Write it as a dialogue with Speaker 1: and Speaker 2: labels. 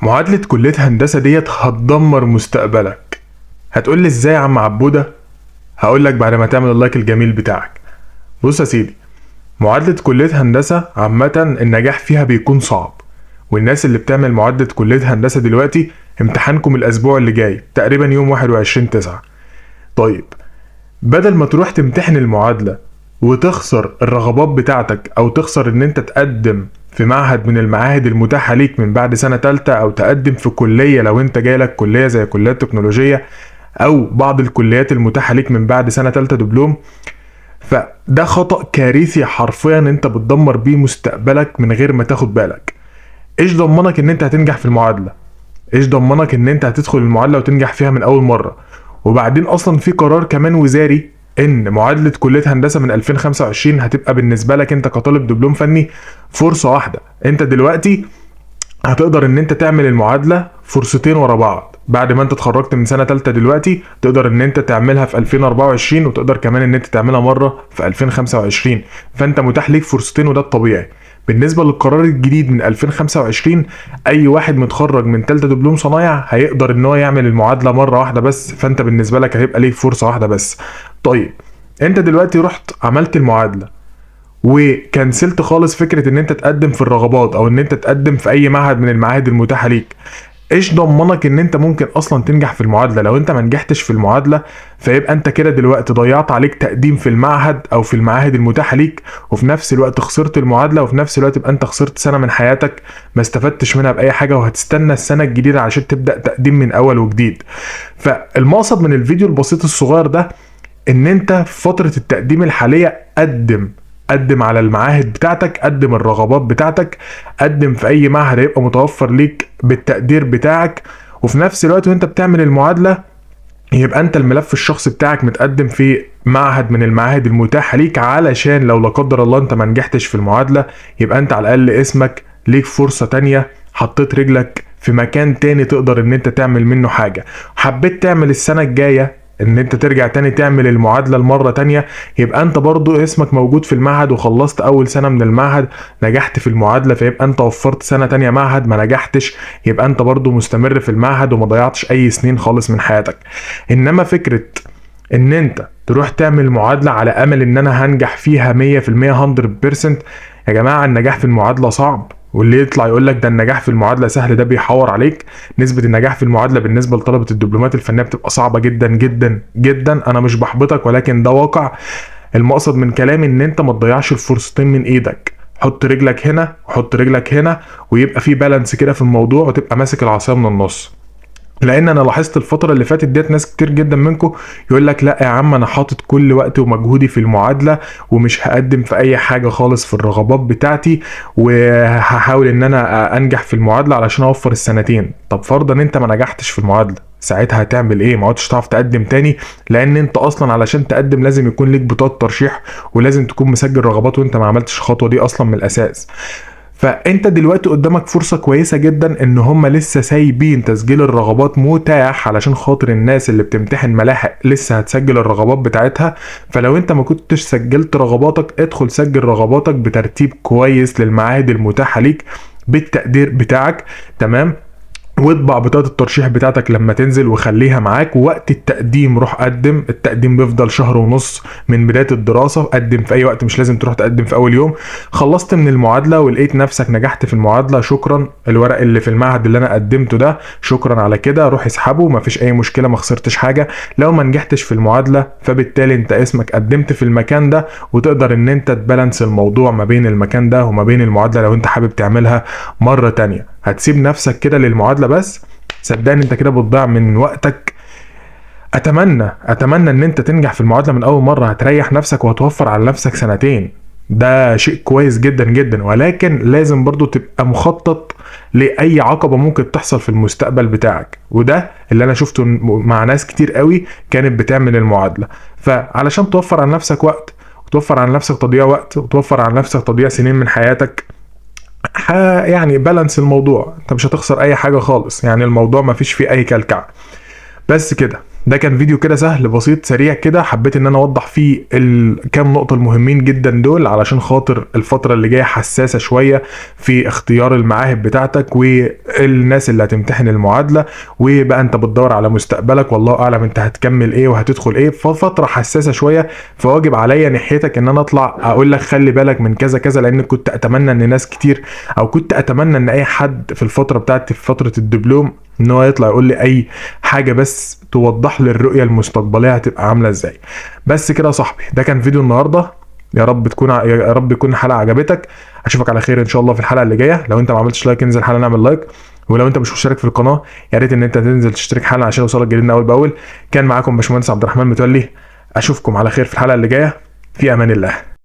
Speaker 1: معادلة كلية هندسة ديت هتدمر مستقبلك. هتقول لي ازاي يا عم عبودة؟ هقول لك بعد ما تعمل ال like الجميل بتاعك. بص يا سيدي، معادلة كلية هندسة عامة النجاح فيها بيكون صعب، والناس اللي بتعمل معادلة كلية هندسة دلوقتي امتحانكم الأسبوع اللي جاي تقريبا يوم 21/9. طيب بدل ما تروح تمتحن المعادلة وتخسر الرغبات بتاعتك، أو تخسر إن أنت تقدم في معهد من المعاهد المتاحة ليك من بعد سنة تالتة، أو تقدم في كلية لو أنت جايلك كلية زي كلية تكنولوجية أو بعض الكليات المتاحة ليك من بعد سنة تالتة دبلوم، فده خطأ كارثي حرفيا أنت بتدمر بيه مستقبلك من غير ما تاخد بالك. إيش ضمنك إن أنت هتنجح في المعادلة؟ إيش ضمنك إن أنت هتدخل المعادلة وتنجح فيها من أول مرة؟ وبعدين أصلا في قرار كمان وزاري إن معادلة كلية هندسة من 2025 هتبقى بالنسبة لك أنت كطالب دبلوم فني فرصة واحدة. أنت دلوقتي هتقدر إن أنت تعمل المعادلة فرصتين ورا بعض. بعد ما أنت اتخرجت من سنة تالتة دلوقتي تقدر إن أنت تعملها في 2024، وتقدر كمان إن أنت تعملها مرة في 2025، فأنت متاح ليك فرصتين وده الطبيعي. بالنسبة للقرار الجديد من 2025، أي واحد متخرج من تالتة دبلوم صنايع هيقدر إن هو يعمل المعادلة مرة واحدة بس، فأنت بالنسبة لك هيبقى ليك فرصة واحدة بس. طيب أنت دلوقتي رحت عملت المعادلة وكنسلت خالص فكرة إن أنت تقدم في الرغبات أو إن أنت تقدم في أي معهد من المعاهد المتاحة ليك. إيش ضمنك إن أنت ممكن أصلا تنجح في المعادلة؟ لو أنت ما نجحتش في المعادلة فيبقى أنت كده دلوقتي ضيعت عليك تقديم في المعهد أو في المعاهد المتاحة ليك، وفي نفس الوقت خسرت المعادلة، وفي نفس الوقت يبقى أنت خسرت سنة من حياتك ما استفدتش منها بأي حاجة، وهتستنى السنة الجديدة عشان تبدأ تقديم من أول وجديد. فالمقصد من الفيديو البسيط الصغير ده إن أنت في فترة التقديم الحالية قدم على المعاهد بتاعتك، قدم الرغبات بتاعتك، قدم في اي معهد هيبقى متوفر ليك بالتقدير بتاعك، وفي نفس الوقت وانت بتعمل المعادلة يبقى انت الملف الشخصي بتاعك متقدم في معهد من المعاهد المتاحة ليك، علشان لو لا قدر الله انت ما نجحتش في المعادلة يبقى انت على الاقل اسمك ليك فرصة تانية، حطيت رجلك في مكان تاني تقدر ان انت تعمل منه حاجة. حبيت تعمل السنة الجاية ان انت ترجع تاني تعمل المعادلة المرة تانية، يبقى انت برضو اسمك موجود في المعهد وخلصت اول سنة من المعهد، نجحت في المعادلة فيبقى انت وفرت سنة تانية معهد. ما نجحتش يبقى انت برضو مستمر في المعهد وما ضيعتش اي سنين خالص من حياتك. انما فكرة ان انت تروح تعمل معادلة على امل ان انا هنجح فيها 100% 100%، يا جماعة النجاح في المعادلة صعب، واللي يطلع يقول لك ده النجاح في المعادلة سهل ده بيحور عليك. نسبه النجاح في المعادلة بالنسبة لطلبه الدبلومات الفنية بتبقى صعبة جدا جدا جدا. انا مش بحبطك ولكن ده واقع. المقصد من كلامي ان انت ما تضيعش الفرصتين من ايدك، حط رجلك هنا وحط رجلك هنا، ويبقى في بالانس كده في الموضوع، وتبقى ماسك العصاية من النص. لان انا لاحظت الفترة اللي فاتت ديت ناس كتير جدا منكم يقول لك لا يا عم انا حاطط كل وقتي ومجهودي في المعادلة ومش هقدم في اي حاجة خالص في الرغبات بتاعتي، وهحاول ان انا انجح في المعادلة علشان اوفر السنتين. طب فرضا ان انت ما نجحتش في المعادلة، ساعتها هتعمل ايه؟ ما عدتش تعرف تقدم تاني، لان انت اصلا علشان تقدم لازم يكون ليك بطاقة ترشيح ولازم تكون مسجل رغبات، وانت ما عملتش الخطوة دي اصلا من الاساس. فانت دلوقتي قدامك فرصة كويسة جدا ان هم لسه سايبين تسجيل الرغبات متاح علشان خاطر الناس اللي بتمتحن ملاحق لسه هتسجل الرغبات بتاعتها. فلو انت ما كنتش سجلت رغباتك ادخل سجل رغباتك بترتيب كويس للمعاهد المتاحة ليك بالتقدير بتاعك، تمام؟ واطبع بطاقة الترشيح بتاعتك لما تنزل وخليها معاك. وقت التقديم روح قدم، التقديم بيفضل 1.5 شهر من بداية الدراسة، قدم في أي وقت، مش لازم تروح تقدم في أول يوم. خلصت من المعادلة ولقيت نفسك نجحت في المعادلة، شكرا، الورق اللي في المعهد اللي أنا قدمته ده شكرا على كده، روح اسحبه، مفيش أي مشكلة، ما خسرتش حاجة. لو ما نجحتش في المعادلة فبالتالي أنت اسمك قدمت في المكان ده، وتقدر إن أنت تبالانس الموضوع ما بين المكان ده وما بين المعادلة لو أنت حابب تعملها مرة تانية. هتسيب نفسك كده للمعادلة بس، صدقني انت كده بتضيع من وقتك. اتمنى ان انت تنجح في المعادلة من اول مرة، هتريح نفسك وهتوفر على نفسك سنتين، ده شيء كويس جدا جدا. ولكن لازم برضو تبقى مخطط لأي عقبة ممكن تحصل في المستقبل بتاعك، وده اللي انا شفته مع ناس كتير قوي كانت بتعمل المعادلة. فعلشان توفر على نفسك وقت، وتوفر على نفسك تضييع وقت، وتوفر على نفسك تضييع سنين من حياتك، يعني بالانس الموضوع، انت مش هتخسر اي حاجة خالص، يعني الموضوع ما فيش فيه اي كلكعة. بس كده، ده كان فيديو كده سهل بسيط سريع كده، حبيت ان انا اوضح فيه الكام نقطة المهمين جدا دول، علشان خاطر الفترة اللي جاية حساسة شوية في اختيار المعاهد بتاعتك والناس اللي هتمتحن المعادلة، وبقى انت بتدور على مستقبلك والله اعلم انت هتكمل ايه وهتدخل ايه، ففترة حساسة شوية، فواجب عليا ناحيتك ان انا اطلع اقول لك خلي بالك من كذا كذا، لان كنت اتمنى ان ناس كتير، او كنت اتمنى ان اي حد في الفترة بتاعتي في فترة الدبلوم ان هو يطلع يقول لي اي حاجة بس توضح لي الرؤية المستقبلية هتبقى عامله ازاي. بس كده يا صاحبي، ده كان فيديو النهارده، يا رب تكون الحلقة عجبتك. اشوفك على خير ان شاء الله في الحلقة اللي جاية. لو انت ما عملتش like انزل حالا اعمل like، ولو انت مش مشترك في القناة يا ريت ان انت تنزل تشترك حالا عشان يوصلك جديدنا اول باول. كان معاكم باشمهندس عبد الرحمن متولي، اشوفكم على خير في الحلقة اللي جاية، في امان الله.